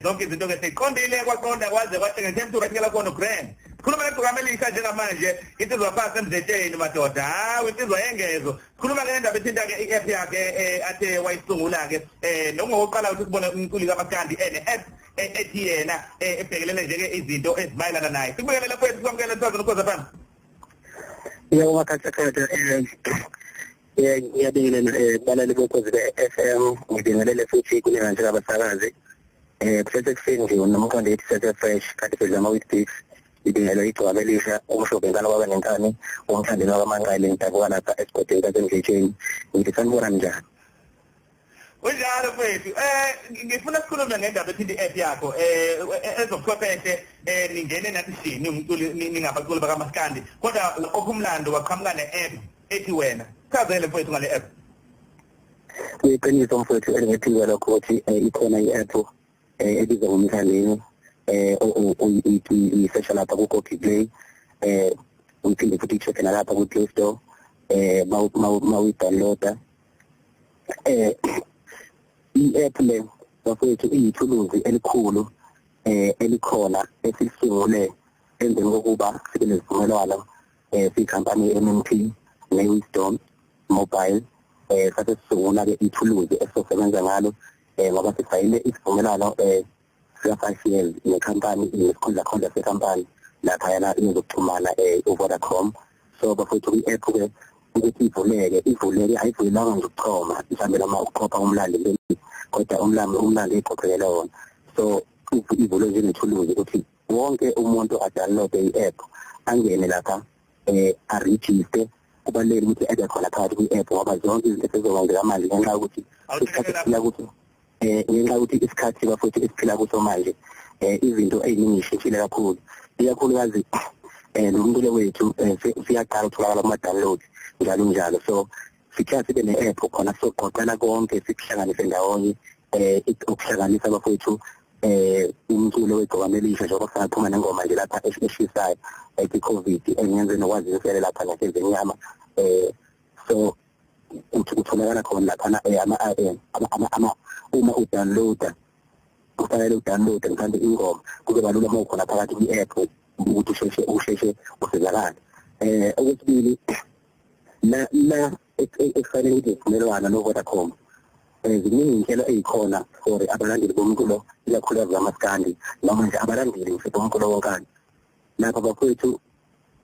Zonke izinto ke siqondile, kwaqonda kwaze kwahle ngethemba ukuthi la khona grand. Khuluma negqokama elisha njengamanje, insizwa phansi emdletsheni madoda. Hawu, insizwa yengezo. Khuluma ke indaba ethinta ke i-app yakhe athe wayisungula ke, nokungokuqala ukuthi sibone umculi kaMaskandi ene app ethi yena ebhekelele nje ke izinto ezimayelana naye. Sikubingelele mfowethu, sikwamukele emsakazweni Ukhozi FM. Yebo makhathakhatha, ngiyabingelela kubalaleli boKhozi be-FM, ngibingelele futhi kunina njengabasakazi. Kusesekuseni nje nomqondo ethi sese fresh kanti sidla ama-Weet-Bix. Ibingelelo igcwaba elisha umshophi enkala kwaba nenkani umthandeni wakaManqele, ngidabuka lapha esigodini saseMdletsheni. Ngithi sanibona, njani? Kunjalo mfethu. Ngifuna sikhulume ngendaba ethinta i-app yakho ezobuchwepheshe. Ningene nathi shini umculi, ningabaculi bakaMaskandi, kodwa okhumlando waqhamuka ne-app ethi wena. Chazele mfethu ngale app. Kuyiqiniso mfethu elingethiwe lokho ukuthi ikhona i-app ebizwa ngoMthandeni, uyisesha lapha ku-Google Play, uyiphinde futhi uyi-check nalapha ku-Play Store mawuyi-downloada. I-app le bafowethu iyithuluzi elikhulu elikhona esilisungule emveni kokuba sibe nesivumelwano siyikhampani ye-MMP ne-Wisdom Mobile. Sase sisungula ke ithuluzi esizosebenza ngalo, ngoba sisayine isivumelwano sika 5 years nekhampani, nesikhundla khondla sekhampani laphayana izokuxhumana, uVodacom. So bafowethu, i-app ke ukuthi ivuleke, ivuleke, ayivulelanga nje ukuchoma mhlawumbe noma ukuqopha umlando empeleni, kodwa umlando iqoqekele wona. So ivulwe njengethuluzi ukuthi wonke umuntu adownload i-app, angene lapha, aregister. Kubalulekile ukuthi ebe khona phakathi kwi-app ngoba zonke izinto sezokwenzeka manje ngenxa yokuthi isikhathi esiphila kuso, ngenxa yokuthi isikhathi bafuthi esiphila kuso manje, izinto ey'ningi yishintshile kakhulu, ikakhulukazi nomculo wethu siyaqala ukutholakala kuma-download njalo njalo. So sithe sibe ne-app khona sizoqoqela konke, sikuhlanganise ndawonye, ukuhlanganisa bafowethu umculo wegqokama elisha, njengoba kusaphuma nengoma nje lapha eshisayo ethi COVID, engenze nokwazisele lapha nasezenyama. So uthi kutholakala khona laphana ama uma udownloada, kufanele udownload mhlawumbe ingoma, kuzoba lula uma ukhona phakathi kwi-app ukuthi usheshe usizakale. Okwesibili, la ekufanele ukuthi isivumelwano no-Vodacom, ziningi iy'nhlelo ey'khona for abalandeli bomculo, ikakhulukazi kamaskandi, noma nje abalandeli nje bomculo wonkana. Lapha bafowethu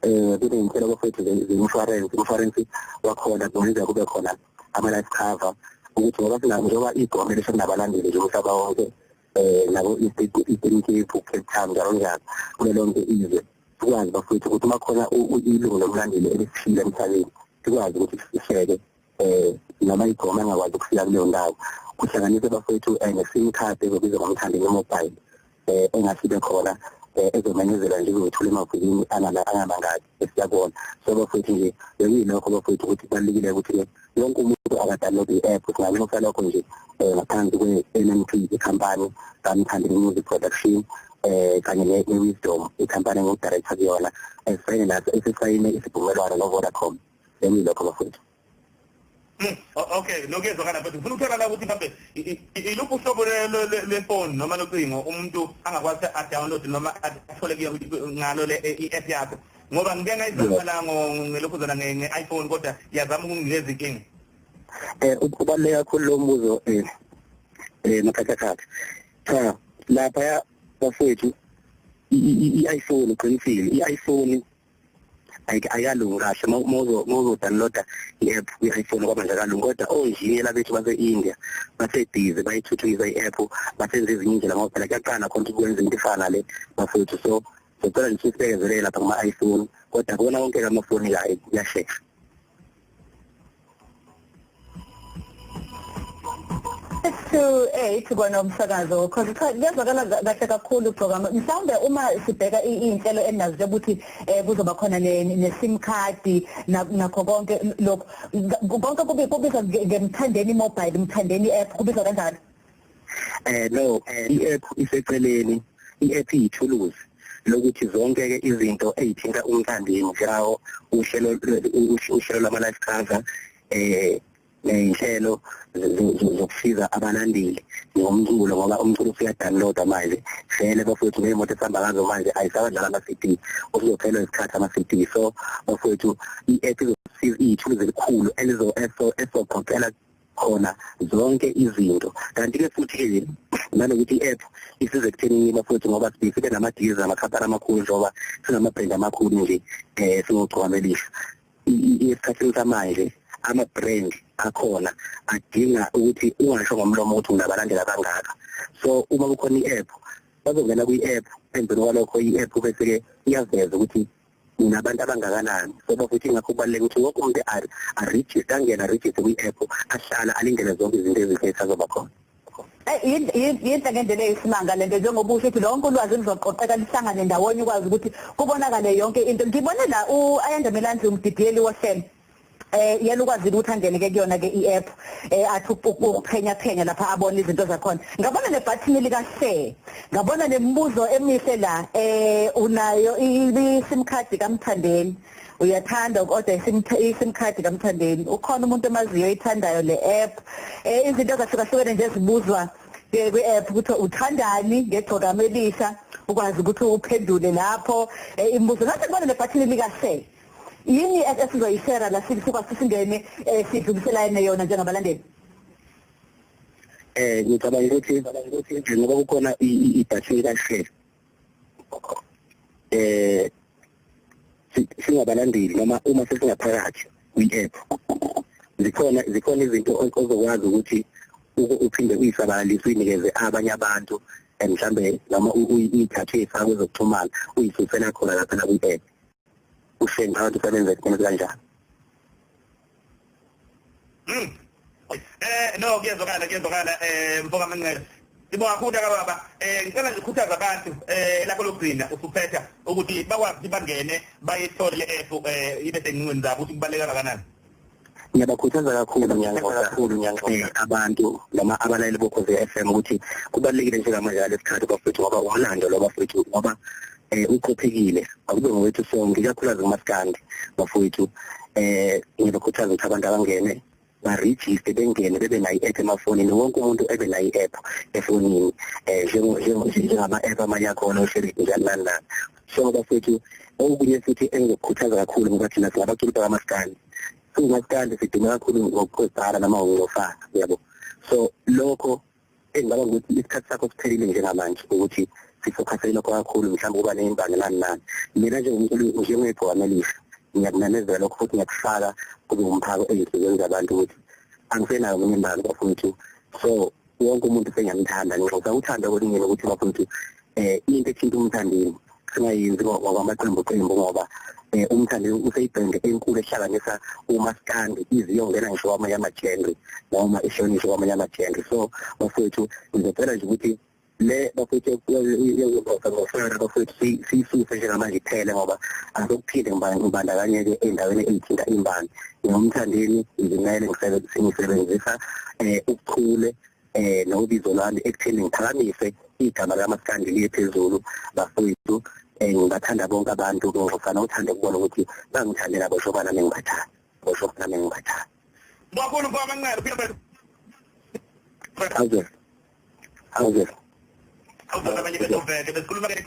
kuney'nhlelo bafowethu ze-insurance. Insurance wakhona kungenzeka kube khona ama-life cover, ukuthi ngoba njengoba igome lisekunabalandeli nje umhlaba wonke, nabo Eastern Cape, Cape Town, njalo njalo, kulo lonke izwe, sikwazi bafowethu ukuthi uma khona ilungu lomlandeli elisishile emhlabeni, sikwazi ukuthi siseke noma igoma engakwazi ukufika kuleyo ndawo. Kuhlanganise bafowethu ne-SIM card ezobizwa ngoMthandeni Mobile, engase ibe khona, ezomenyezelwa nje, izothula emavikini angamangaki esiya kuwona. So bafowethu nje bekuyilokho bafowethu ukuthi kubalulekile ukuthi-ke wonke umuntu akadownload i-app. Singanxusa lokho nje ngaphansi kwe-NMP, ikhampani kaMthandeni Music Production, kanye ne-Wisdom, ikhampani engu-director kuyona, esisayine naso, esisayine isivumelwano no-Vodacom. Bekuyilokho bafowethu. Okay, lokuyezwakala mfethu. Ngifuna ukuthola la ukuthi mhlambe iluphi uhlobo lwefoni noma locingo umuntu angakwazi a-download noma athole kuyo ngalo le i-app yakho, ngoba ngike ngayizama la ngelokhuzana nge-iPhone, kodwa iyazama ukunginikeza inkinga. Ubaluleke kakhulu lo mbuzo, makhathakhatha. Cha, lapha bafowethu i-iPhone, uqinisile, i-iPhone ayikalungi kahle mawuzo-downloada i-app kwi-iPhone, kwamanje akalungi, kodwa onjiniyela bethu base-India basebhizi bayithuthukisa i-app, basenza ezinye indlela, ngoba phela kuyaqala khona ukuthi kwenza into efana nale bafowethu. So sicela nje sibekezelele lapha kuma-iPhone, kodwa kuwona wonke amafoni la kuyashesha. 6 to 8 kwanomsakazo, cause cha, kuyazwakala kahle kakhulu program. Mhlawumbe uma sibheka iy'nhlelo enazo njengokuthi kuzoba khona ne-SIM card nakho konke lokho, konke kubizwa ngeMthandeni Mobile, Mthandeni app, kubizwa kanjalo? No, i-app iseceleni. I-app iyithuluzi lokuthi zonke ke izinto ey'thinta uMthandeni, njengawo uhlelo lwama-life cover. Ney'nhlelo zokusiza abalandeli ngomculo, ngoba umculo usuya-download manje vele bafowethu. Ney'moto esihamba ngazo manje ayisawadlala ama-CD, usuzophelelwa isikhathi ama-CD. So bafowethu, i-app izosiza, iy'thuluzi elikhulu ezoqoqela khona zonke izinto. Kanti-ke futhi-ke nanokuthi i-app isize ekuthenini bafowethu, ngoba sibe nama-deals namakhampani amakhulu, njengoba singama-brand amakhulu nje singogcokama elisha. Esikhathini samanje ama-brand akhona adinga ukuthi ungasho ngomlomo ukuthi unabalandeli abangaka. So uma kukhona i-app, bazongena kwi-app, emveni kwalokho i-app bese-ke iyaveza ukuthi unabantu abangakanani. So bafowethu, ingakho kubaluleke ukuthi wonke umuntu a-register, angene a-register kwi-app, ahlala alindele zonke izinto ezinhle ezisazoba khona. Yinhle ngendlela eyisimanga lento, njengoba usho ukuthi lonke ulwazi luzoqoqeka, lihlangane ndawonye, ukwazi ukuthi kubonakale yonke into. Ngibone la u-Ayanda Melanzi, umdidiyeli wohlelo, yena ukwazile ukuthi angene ke kuyona ke i-app, athi ukuphenya phenya lapha, abone izinto zakhona. Ngabona ne-button lika share, ngabona nemibuzo emihle la. Unayo i-SIM card kaMthandeni? Uyathanda uku-order i-SIM card kaMthandeni? Ukhona umuntu omaziyo oyithandayo le app? Izinto ezahlukahlukene nje ezibuzwa kwi-app, ukuthi uthandani ngegcokama elisha, ukwazi ukuthi uphendule lapho imibuzo. Ngathi ngibona ne-button lika share. Yini esizoyi-share la, sikwazi singene, sidluliselane yona njengabalandeli? Ngicabanga ukuthi njengoba kukhona i-button ka share, singabalandeli noma uma sesingaphakathi kwi-app, zikhona izinto ozokwazi ukuthi uphinde uyisabalalise, uyinikeze abanye abantu, mhlambe noma uyithathe uyifake kwezokuxhumana, uyisusela khona lapha kwi-app. Ushe ngicabanga ukuthi usebenze khona kanjani. No, kuyezwakala, kuyezwakala, mfoka Manqele. Sibonga kakhulu baba. Ngicela nje ukukhuthaza abantu, lakho lokugcina usuphetha, ukuthi bakwazi ukuthi bangene bayithole le app, ibe sengcingweni zabo, ukuthi kubaluleke kangakanani. Ngiyabakhuthaza kakhulu, ngiyanxusa kakhulu, ngiyanxusa abantu noma abalaleli boKhozi FM ukuthi kubalulekile njengamanje lesikhathi bafethu, ngoba umlando lo bafethu, ngoba uqophekile, akube ngowethu sonke, ikakhulukazi kumaskandi bafowethu. Ngiyabakhuthaza ukuthi abantu abangene ba-register, bengene, bebe nayo i-app emafonini, wonke umuntu ebe nayo i-app efonini, njengama-app amanye akhona, oShare njani, nani nani. So bafethu, okunye futhi engizokukhuthaza kakhulu, ngoba thina singabaculi bakamaskandi, singumaskandi, sidume kakhulu ngokukhosana noma ngokufana, yabo. So lokho engicabanga ukuthi isikhathi sakho siphelile njengamanje ukuthi si-focuse lokho kakhulu, mhlawumbe kuba ney'mbangi, nani nani. Mina njengomculi, njengegcokama elisha, ngiyakumemezela lokho futhi ngiyakufaka kube umphako ey'nhliziyweni zabantu ukuthi angisenayo omunye imbangi bafowethu. So wonke umuntu sengiyamthanda. Ngixoxa uthando kolingene ukuthi bafowethu, into ethinta uMthandeni singayenzi ngokwamaqembu qembu, ngoba uMthandeni useyi-brand enkulu ehlanganisa umaskandi, iziyongena ngisho kwamanye ama-genre noma ihlonishwe kwamanye ama-genre. So bafowethu, ngizocela nje ukuthi le bafowethu ngofana bafowethu siyisuse njengamanje iphele, ngoba asokuphinde ngibandakanyeke ey'ndaweni ey'thinta imbangi. NginguMthandeni, ngizimele, ngisebenzisa ubuchule nobizo lwami ekutheni ngiphakamise igama likaMaskandi liye phezulu bafowethu. Ngibathanda bonke abantu, ngifana uthande ukubona ukuthi bangithandela bosho nami ngibathanda, bosho nami ngibathanda. Kakhulu mfoka Manqele, phila mfethu. Awuze, awuze. Awuzona abanye bezovele besikhuluma ke ke.